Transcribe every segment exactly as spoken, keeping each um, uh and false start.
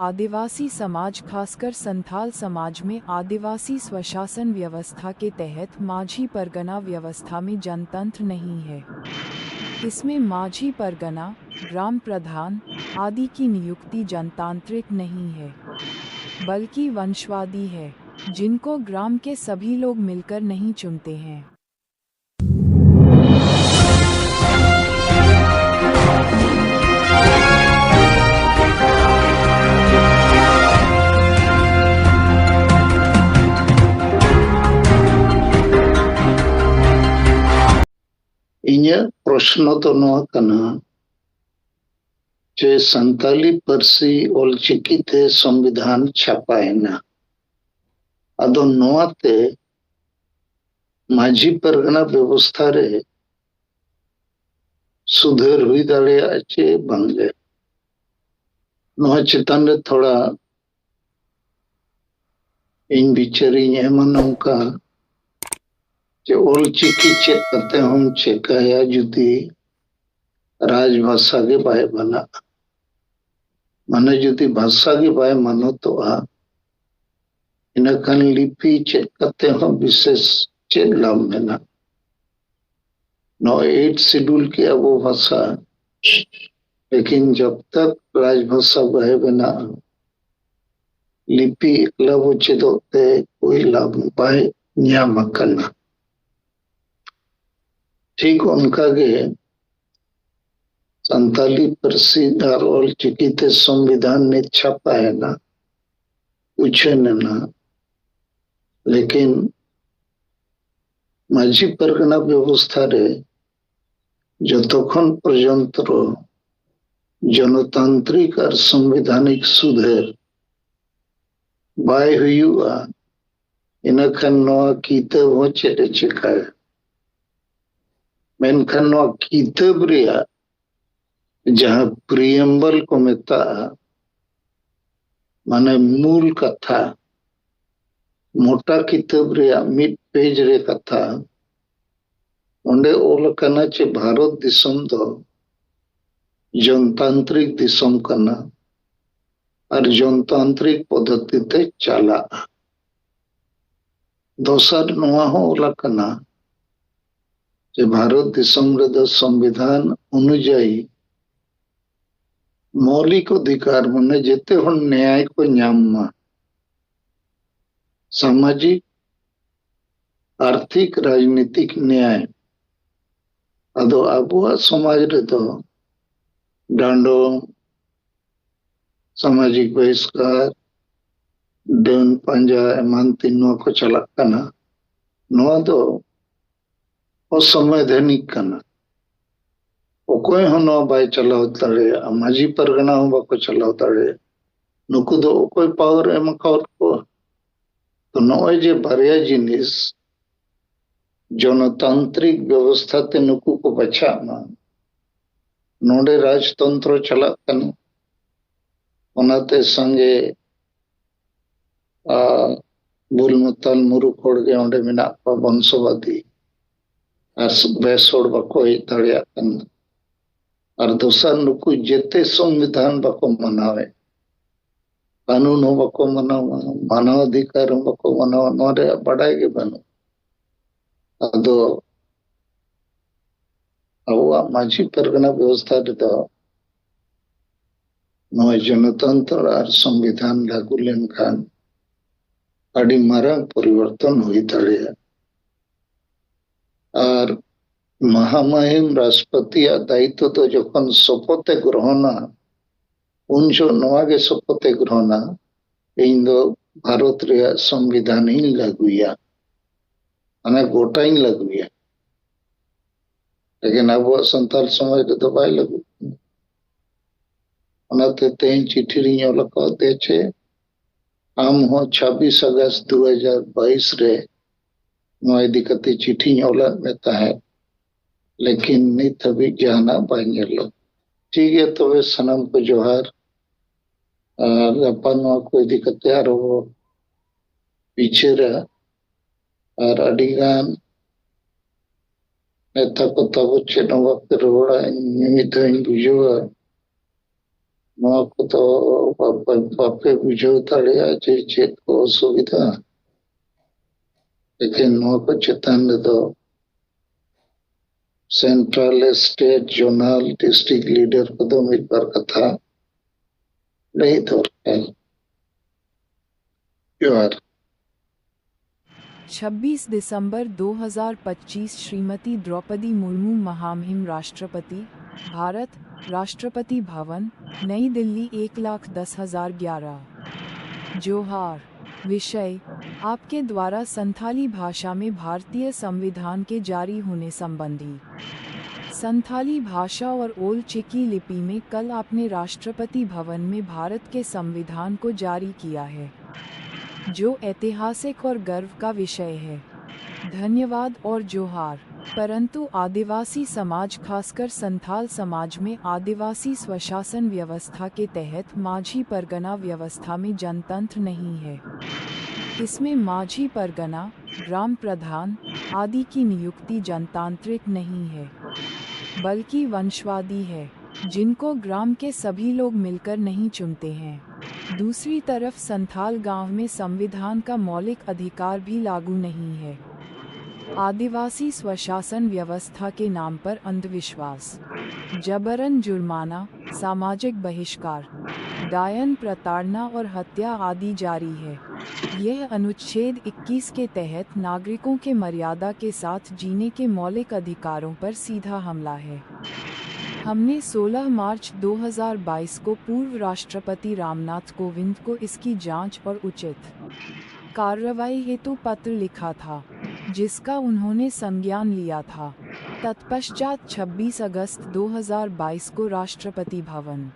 आदिवासी समाज, खासकर संथाल समाज में आदिवासी स्वशासन व्यवस्था के तहत माझी परगना व्यवस्था में जनतंत्र नहीं है। इसमें माझी परगना, ग्राम प्रधान आदि की नियुक्ति जनतांत्रिक नहीं है, बल्कि वंशवादी है, जिनको ग्राम के सभी लोग मिलकर नहीं चुनते हैं। ᱤᱧᱟᱹᱜ ᱯᱨᱚᱥᱱᱚ ᱫᱚ ᱱᱚᱣᱟ ᱠᱟᱱᱟ ᱡᱮ ᱥᱟᱱᱛᱟᱞᱤ ᱯᱟᱹᱨᱥᱤ ᱚᱞᱪᱤᱠᱤ ᱛᱮ ᱥᱚᱝᱵᱤᱫᱷᱟᱱ ᱪᱷᱟᱯᱟᱭᱮᱱᱟ᱾ ᱟᱫᱚ ᱱᱚᱣᱟ ᱛᱮ ᱢᱟᱹᱡᱷᱤ ᱯᱟᱨᱜᱟᱱᱟ ᱵᱮᱵᱚᱥᱛᱷᱟ ᱨᱮ ᱥᱩᱫᱷᱟᱹᱨ ᱦᱩᱭ ᱫᱟᱲᱮᱭᱟᱜᱼᱟ ᱪᱮ ᱵᱟᱝᱜᱮ? ᱱᱚᱣᱟ ᱪᱮᱛᱟᱱ ᱨᱮ ᱛᱷᱚᱲᱟ ᱤᱧ ᱵᱤᱪᱟᱹᱨᱤᱧ ᱮᱢᱟ ᱱᱚᱝᱠᱟ ᱡᱮ ᱚᱞᱪᱤᱠᱤ ᱪᱮᱫ ᱠᱟᱛᱮ ᱦᱚᱸᱢ ᱪᱮᱠᱟᱭᱟ ᱡᱩᱫᱤ ᱨᱟᱡᱽ ᱵᱷᱟᱥᱟ ᱜᱮ ᱵᱟᱭ ᱵᱮᱱᱟᱜᱼᱟ? ᱢᱟᱱᱮ ᱡᱩᱫᱤ ᱵᱷᱟᱥᱟ ᱜᱮ ᱵᱟᱭ ᱢᱟᱱᱚᱛᱚᱜᱼᱟ, ᱤᱱᱟᱹᱠᱷᱟᱱ ᱞᱤᱯᱤ ᱪᱮᱫ ᱠᱟᱛᱮ ᱦᱚᱸ ᱵᱤᱥᱮᱥ ᱪᱮᱫ ᱞᱟᱵᱷ ᱢᱮᱱᱟᱜᱼᱟ? ᱱᱚᱜᱼᱚᱭ ᱮᱭᱤᱴ ᱥᱤᱰᱩᱞ ᱠᱮᱜᱼᱟ ᱵᱚ ᱵᱷᱟᱥᱟ, ᱞᱮᱠᱤᱱ ᱡᱚᱵ ᱛᱟᱠ ᱨᱟᱡᱽ ᱵᱷᱟᱥᱟ ᱵᱟᱭ ᱵᱮᱱᱟᱜᱼᱟ, ᱞᱤᱯᱤ ᱮᱠᱞᱟ ᱵᱚ ᱪᱮᱫᱚᱜ ᱛᱮ ᱠᱳᱭ ᱞᱟᱵᱷ ᱵᱟᱭ ᱧᱟᱢ ᱟᱠᱟᱱᱟ᱾ ᱴᱷᱤᱠ ᱚᱱᱠᱟ ᱜᱮ ᱥᱟᱱᱛᱟᱞᱤ ᱯᱟᱹᱨᱥᱤ ᱟᱨ ᱚᱞ ᱪᱤᱠᱤ ᱛᱮ ᱥᱚᱝᱵᱤᱫᱷᱟᱱ ᱱᱤᱛ ᱪᱷᱟᱯᱟᱭᱮᱱᱟ, ᱩᱪᱷᱟᱹᱱ ᱮᱱᱟ, ᱞᱮᱠᱤᱱ ᱢᱟᱹᱡᱷᱤ ᱯᱟᱨᱜᱟᱱᱟ ᱵᱮᱵᱚᱥᱛᱷᱟ ᱨᱮ ᱡᱚᱛᱚᱠᱷᱚᱱ ᱯᱚᱨᱡᱚᱱᱛᱨᱚ ᱡᱚᱱᱚᱛᱟᱱᱛᱨᱤᱠ ᱟᱨ ᱥᱚᱝᱵᱤᱫᱷᱟᱱᱤᱠ ᱥᱩᱫᱷᱟᱹᱨ ᱵᱟᱭ ᱦᱩᱭᱩᱜᱼᱟ, ᱤᱱᱟᱹᱠᱷᱟᱱ ᱱᱚᱣᱟ ᱠᱤᱛᱟᱹᱵ ᱦᱚᱸ ᱪᱮᱫ ᱮ ᱪᱮᱠᱟᱭᱟ? ᱢᱮᱱᱠᱷᱟᱱ ᱱᱚᱣᱟ ᱠᱤᱛᱟᱹᱵ ᱨᱮᱭᱟᱜ ᱡᱟᱦᱟᱸ ᱯᱨᱤᱭᱮᱢᱵᱚᱞ ᱠᱚ ᱢᱮᱛᱟᱜᱼᱟ, ᱢᱟᱱᱮ ᱢᱩᱞ ᱠᱟᱛᱷᱟ, ᱢᱚᱴᱟ ᱠᱤᱛᱟᱹᱵ ᱨᱮᱭᱟᱜ ᱢᱤᱫ ᱯᱮᱡᱽ ᱨᱮ ᱠᱟᱛᱷᱟ, ᱚᱸᱰᱮ ᱚᱞ ᱟᱠᱟᱱᱟ ᱪᱮ ᱵᱷᱟᱨᱚᱛ ᱫᱤᱥᱚᱢ ᱫᱚ ᱡᱚᱱᱛᱟᱱᱛᱨᱤᱠ ᱫᱤᱥᱚᱢ ᱠᱟᱱᱟ᱾ ᱟᱨ ᱡᱚᱱᱛᱟᱱᱛᱨᱤᱠ ᱯᱚᱫᱽᱫᱷᱚᱛᱤ ᱛᱮ ᱪᱟᱞᱟᱜᱼᱟ᱾ ᱫᱚᱥᱟᱨ ᱱᱚᱣᱟ ᱦᱚᱸ ᱚᱞ ᱟᱠᱟᱱᱟ ᱡᱮ ᱵᱷᱟᱨᱚᱛ ᱫᱤᱥᱚᱢ ᱨᱮᱫᱚ ᱥᱚᱝᱵᱤᱫᱷᱟᱱ ᱚᱱᱩᱡᱟᱭᱤ ᱢᱳᱣᱞᱤᱠ ᱚᱫᱷᱤᱠᱟᱨ, ᱢᱟᱱᱮ ᱡᱮᱛᱮ ᱦᱚᱲ ᱱᱮᱭᱟᱭ ᱠᱚ ᱧᱟᱢ ᱢᱟ, ᱥᱟᱢᱟᱡᱤᱠ, ᱟᱨᱛᱷᱤᱠ, ᱨᱟᱡᱽᱱᱤᱛᱤᱠ ᱱᱮᱭᱟᱭ᱾ ᱟᱫᱚ ᱟᱵᱚᱣᱟᱜ ᱥᱚᱢᱟᱡᱽ ᱨᱮᱫᱚ ᱰᱟᱸᱰᱚᱢ, ᱥᱟᱢᱟᱡᱤᱠ ᱵᱚᱦᱤᱥᱠᱟᱨ, ᱰᱟᱹᱱ ᱯᱟᱸᱡᱟ ᱮᱢᱟᱱ ᱛᱮ ᱱᱚᱣᱟ ᱠᱚ ᱪᱟᱞᱟᱜ ᱠᱟᱱᱟ᱾ ᱱᱚᱣᱟ ᱫᱚ ᱚᱥᱚᱝᱵᱤᱫᱷᱟᱱᱤᱠ ᱠᱟᱱᱟ᱾ ᱚᱠᱚᱭ ᱦᱚᱸ ᱱᱚᱣᱟ ᱵᱟᱭ ᱪᱟᱞᱟᱣ ᱫᱟᱲᱮᱭᱟᱜᱼᱟ, ᱢᱟᱹᱡᱷᱤ ᱯᱟᱨᱜᱟᱱᱟ ᱦᱚᱸ ᱵᱟᱠᱚ ᱪᱟᱞᱟᱣ ᱫᱟᱲᱮᱭᱟᱜᱼᱟ᱾ ᱱᱩᱠᱩ ᱫᱚ ᱚᱠᱚᱭ ᱯᱟᱣᱟᱨ ᱮᱢ ᱟᱠᱟᱣᱟᱫ ᱠᱚᱣᱟ? ᱛᱚ ᱱᱚᱜᱼᱚᱭ ᱡᱮ ᱵᱟᱨᱭᱟ ᱡᱤᱱᱤᱥ ᱡᱚᱱᱚᱛᱟᱱᱛᱨᱤᱠ ᱵᱮᱵᱚᱥᱛᱷᱟ ᱛᱮ ᱱᱩᱠᱩ ᱠᱚ ᱵᱟᱪᱷᱟᱜ ᱢᱟ, ᱱᱚᱰᱮ ᱨᱟᱡᱽᱛᱚᱱᱛᱨᱚ ᱪᱟᱞᱟᱜ ᱠᱟᱱᱟ, ᱚᱱᱟᱛᱮ ᱥᱟᱸᱜᱮ ᱟᱨ ᱵᱩᱞ ᱢᱟᱛᱟᱞ ᱢᱩᱨᱩᱠ ᱦᱚᱲ ᱜᱮ ᱚᱸᱰᱮ ᱢᱮᱱᱟᱜ ᱠᱚᱣᱟ, ᱵᱚᱝᱥᱚᱵᱟᱫᱤ, ᱟᱨ ᱵᱮᱥ ᱦᱚᱲ ᱵᱟᱠᱚ ᱦᱮᱡ ᱫᱟᱲᱮᱭᱟᱜ ᱠᱟᱱᱟ᱾ ᱟᱨ ᱫᱚᱥᱟᱨ, ᱱᱩᱠᱩ ᱡᱮᱛᱮ ᱥᱚᱝᱵᱤᱫᱷᱟᱱ ᱵᱟᱠᱚ ᱢᱟᱱᱟᱣᱮᱫ, ᱠᱟᱹᱱᱩᱱ ᱦᱚᱸ ᱵᱟᱠᱚ ᱢᱟᱱᱟᱣᱟ, ᱢᱟᱱᱟᱣ ᱚᱫᱷᱤᱠᱟᱨ ᱦᱚᱸ ᱵᱟᱠᱚ ᱢᱟᱱᱟᱣᱟ, ᱱᱚᱣᱟ ᱨᱮᱭᱟᱜ ᱵᱟᱰᱟᱭ ᱜᱮ ᱵᱟᱹᱱᱩᱜ᱾ ᱟᱫᱚ ᱟᱵᱚᱣᱟᱜ ᱢᱟᱹᱡᱷᱤ ᱯᱟᱨᱜᱟᱱᱟ ᱵᱮᱵᱚᱥᱛᱷᱟ ᱨᱮᱫᱚ ᱱᱚᱣᱟ ᱡᱚᱱᱚᱛᱚᱱᱛᱨᱚ ᱟᱨ ᱥᱚᱝᱵᱤᱫᱷᱟᱱ ᱞᱟᱹᱜᱩ ᱞᱮᱱᱠᱷᱟᱱ ᱟᱹᱰᱤ ᱢᱟᱨᱟᱝ ᱯᱚᱨᱤᱵᱚᱨᱛᱚᱱ ᱦᱩᱭ ᱫᱟᱲᱮᱭᱟᱜᱼᱟ᱾ ᱟᱨ ᱢᱟᱦᱟᱢᱟᱦᱤᱢ ᱨᱟᱥᱴᱨᱚᱯᱚᱛᱤᱭᱟᱜ ᱫᱟᱭᱤᱛᱛᱚ ᱫᱚ ᱡᱚᱠᱷᱚᱱ ᱥᱚᱯᱚᱛ ᱮ ᱜᱨᱚᱦᱚᱱᱟ, ᱩᱱ ᱡᱚᱦᱚᱜ ᱱᱚᱣᱟ ᱜᱮ ᱥᱚᱯᱚᱛ ᱮ ᱜᱨᱚᱦᱚᱱᱟ, ᱤᱧ ᱫᱚ ᱵᱷᱟᱨᱚᱛ ᱨᱮᱭᱟᱜ ᱥᱚᱝᱵᱤᱫᱷᱟᱱ ᱤᱧ ᱞᱟᱹᱜᱩᱭᱟ, ᱢᱟᱱᱮ ᱜᱚᱴᱟᱧ ᱞᱟᱹᱜᱩᱭᱟ᱾ ᱞᱮᱠᱤᱱ ᱟᱵᱚᱣᱟᱜ ᱥᱟᱱᱛᱟᱲ ᱥᱚᱢᱟᱡᱽ ᱨᱮᱫᱚ ᱵᱟᱭ ᱞᱟᱹᱜᱩᱜ ᱠᱟᱱᱟ᱾ ᱚᱱᱟᱛᱮ ᱛᱮᱦᱮᱧ ᱪᱤᱴᱷᱤ ᱨᱤᱧ ᱚᱞ ᱟᱠᱟᱫ ᱫᱮ ᱪᱮ ᱟᱢ ᱦᱚᱸ ᱪᱷᱟᱵᱵᱤᱥ ᱟᱜᱚᱥᱴ ᱫᱩ ᱦᱟᱡᱟᱨ ᱵᱟᱭᱤᱥ ᱨᱮ ᱱᱚᱣᱟ ᱤᱫᱤ ᱠᱟᱛᱮ ᱪᱤᱴᱷᱤᱧ ᱚᱞᱟᱫ ᱢᱮ ᱛᱟᱦᱮᱸᱫ, ᱞᱮᱠᱤᱱ ᱱᱤᱛ ᱦᱟᱹᱵᱤᱡ ᱡᱟᱦᱟᱱᱟᱜ ᱵᱟᱭ ᱧᱮᱞᱚᱜ᱾ ᱴᱷᱤᱠ ᱜᱮᱭᱟ, ᱛᱚᱵᱮ ᱥᱟᱱᱟᱢ ᱠᱚ ᱡᱚᱦᱟᱨ᱾ ᱟᱨ ᱜᱟᱯᱟ ᱱᱚᱣᱟ ᱠᱚ ᱤᱫᱤ ᱠᱟᱛᱮ ᱟᱨᱚ ᱵᱚ ᱵᱤᱪᱟᱹᱨᱟ᱾ ᱟᱨ ᱟᱹᱰᱤ ᱜᱟᱱ ᱱᱮᱛᱟ ᱠᱚ ᱛᱟᱵᱚ ᱪᱮᱫ ᱦᱚᱸ ᱵᱟᱯᱮ ᱨᱚᱲᱟ, ᱤᱧ ᱢᱤᱢᱤᱫ ᱫᱷᱟᱣ ᱤᱧ ᱵᱩᱡᱷᱟᱹᱣᱟ᱾ ᱱᱚᱣᱟ ᱠᱚᱫᱚ ᱵᱟᱯᱮ, ᱵᱟᱯᱮ ᱵᱩᱡᱷᱟᱹᱣ ᱫᱟᱲᱮᱭᱟᱜᱼᱟ ᱡᱮ ᱪᱮᱫ ᱠᱚ ᱚᱥᱩᱵᱤᱫᱷᱟ᱾ ᱞᱮᱠᱤᱱ ᱱᱚᱣᱟ ᱠᱚ ᱪᱮᱛᱟᱱ ᱨᱮᱫᱚ central, state, zonal, district leader ᱠᱚᱫᱚ ᱢᱤᱫ ᱵᱟᱨ ᱠᱟᱛᱷᱟ ᱞᱟᱹᱭ ᱫᱚᱨᱠᱟᱨ᱾ ᱡᱚᱦᱟᱨ᱾ छब्बीस दिसंबर दो हज़ार पच्चीस, श्रीमती द्रौपदी मुर्मू महामहिम राष्ट्रपति, भारत, राष्ट्रपति भवन, नई दिल्ली, एक लाख दस हज़ार ग्यारह। जोहार। विषय, आपके द्वारा संथाली भाषा में भारतीय संविधान के जारी होने संबंधी। संथाली भाषा और ओल चिकी लिपि में कल आपने राष्ट्रपति भवन में भारत के संविधान को जारी किया है, जो ऐतिहासिक और गर्व का विषय है। धन्यवाद और जोहार। परंतु आदिवासी समाज, खासकर संथाल समाज में आदिवासी स्वशासन व्यवस्था के तहत माझी परगना व्यवस्था में जनतंत्र नहीं है। इसमें माझी परगना, ग्राम प्रधान आदि की नियुक्ति जनतांत्रिक नहीं है, बल्कि वंशवादी है, जिनको ग्राम के सभी लोग मिलकर नहीं चुनते हैं। दूसरी तरफ संथाल गांव में संविधान का मौलिक अधिकार भी लागू नहीं है। आदिवासी स्वशासन व्यवस्था के नाम पर अंधविश्वास, जबरन जुर्माना, सामाजिक बहिष्कार, डायन प्रताड़ना और हत्या आदि जारी है। यह अनुच्छेद इक्कीस के तहत नागरिकों के मर्यादा के साथ जीने के मौलिक अधिकारों पर सीधा हमला है। हमने सोलह मार्च दो हज़ार बाईस को पूर्व राष्ट्रपति रामनाथ कोविंद को इसकी जांच और उचित कार्रवाई हेतु पत्र लिखा था, जिसका उन्होंने संज्ञान लिया था। तत्पश्चात छब्बीस अगस्त दो हज़ार बाईस को राष्ट्रपति भवन,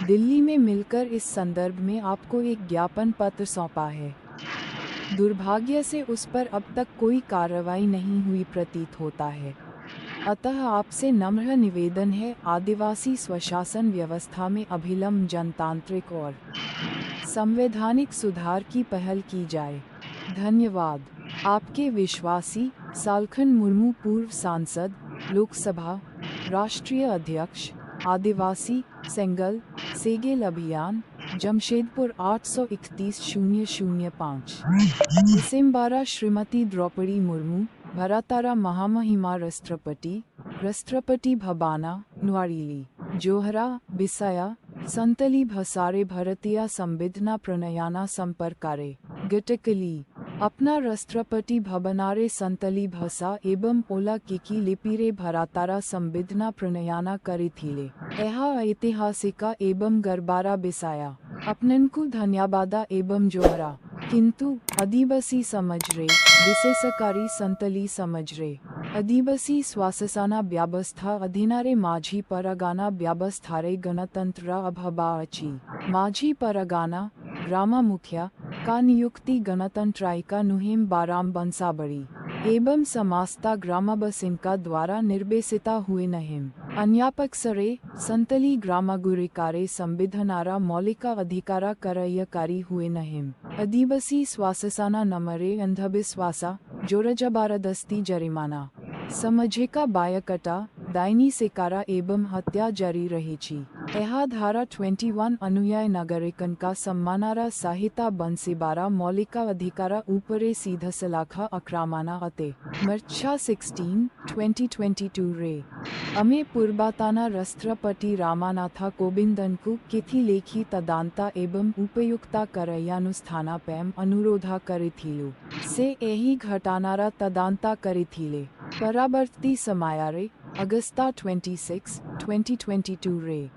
दिल्ली में मिलकर इस संदर्भ में आपको एक ज्ञापन पत्र सौंपा है। दुर्भाग्य से उस पर अब तक कोई कार्रवाई नहीं हुई प्रतीत होता है। अतः आपसे नम्र निवेदन है, आदिवासी स्वशासन व्यवस्था में अभिलंब जनतांत्रिक और संवैधानिक सुधार की पहल की जाए। धन्यवाद। आपके विश्वासी, सालखन मुर्मू, पूर्व सांसद, लोकसभा, राष्ट्रीय अध्यक्ष, आदिवासी सेंगल, सेगेल अभियान, जमशेदपुर आठ सौ इकतीस शून्य शून्य पाँच। डिसेम्बरा श्रीमती द्रौपदी मुर्मू, भरातारा महामहिमा राष्ट्रपति, राष्ट्रपति भबाना, नुआरिली। जोहरा, बिसाया, संतली भसारे भरतिया संविधना प्रणयाना संपर्कारे। गटकली, अपना राष्ट्रपति भबनारे संतली भाषा एवं ओला किकी लिपिरे भरातारा संविधना प्रणयाना करिथिले। एहा ऐतिहासिका एवं गरबारा बिसाया। अपननकु धन्यवादा एवं जोहरा। किंतु, आदिवासी समजरे, विशेषकारी संतली समजरे, आदिवासी स्वाससाना व्यवस्था अधीनारे माझी परगाना व्यवस्थारे गणतंत्र अभबा अछि। माझी परगाना, ग्रामा मुखिया, का नियुक्ति गणतंत्रायिका नुहेम बाराम बंसाबड़ी। एवं समास्ता ग्रामा बसिनका द्वारा निर्बेसिता हुए नहेम। अन्यापक सरे, संतली ग्रामा गुरिकारे संविधानारा मौलिका अधिकारा करयकारी हुए नहेम। आदिवासी स्वाससाना नमरे अंधविश्वासा, जोरजबारदस्ती जरिमाना। समझेका बायकटा, दाइनी सेकारा एवं हत्या जरी रहेची। एहा धारा ट्वेंटी वन अनुयाय नागरिकनका सम्मानारा साहिता बंसीबारा मौलिका अधिकारा ऊपरे सीधा सलाखा अक्रामाना अते। मर्चा सिक्सटीन, ट्वेंटी ट्वेंटी टू रे। अमे पूर्बाताना राष्ट्रपति रामानाथा कोविंदनकु किथि लेखी तदांता एवं उपयुक्ता करयानुष्ठाना पैम अनुरोधा करिथिलु। से एही घटानारा तदांता करिथिले। परावर्ती समायारे, अगस्ता twenty six, twenty twenty two रे।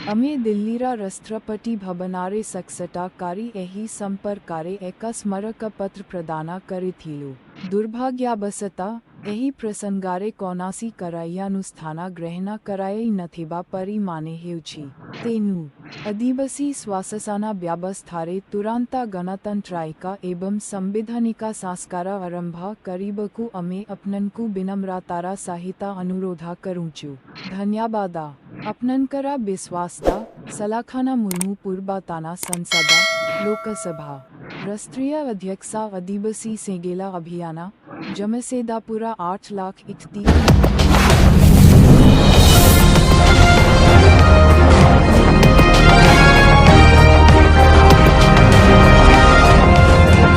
अमे दिल्लीरा राष्ट्रपति भबनारे सक्सटा कारी एही संपर्कारे एका स्मरक पत्र प्रदाना करिथिलु। दुर्भाग्याबसता, एही प्रसंगारे कोनासी करयानुष्ठाना ग्रहणा करायई नथिबा परिमाने हेउची। तेनु, आदिवासी स्वाससाना व्यवस्थारे तुरंता गणतंत्रायिका एवं संविधानिका संस्कारा आरंभा करिबकु अमे अपननकु विनम्रतारा साहिता अनुरोधा करूंचु। धन्यवादा। अपननकरा विश्वासता, सलाखाना मुर्मू पूर्बाताना संसदा, लोकसभा। राष्ट्रीय अध्यक्षा आदिवासी सेगेला अभियाना, जमसेदापुरा आठ लाख इकतीस।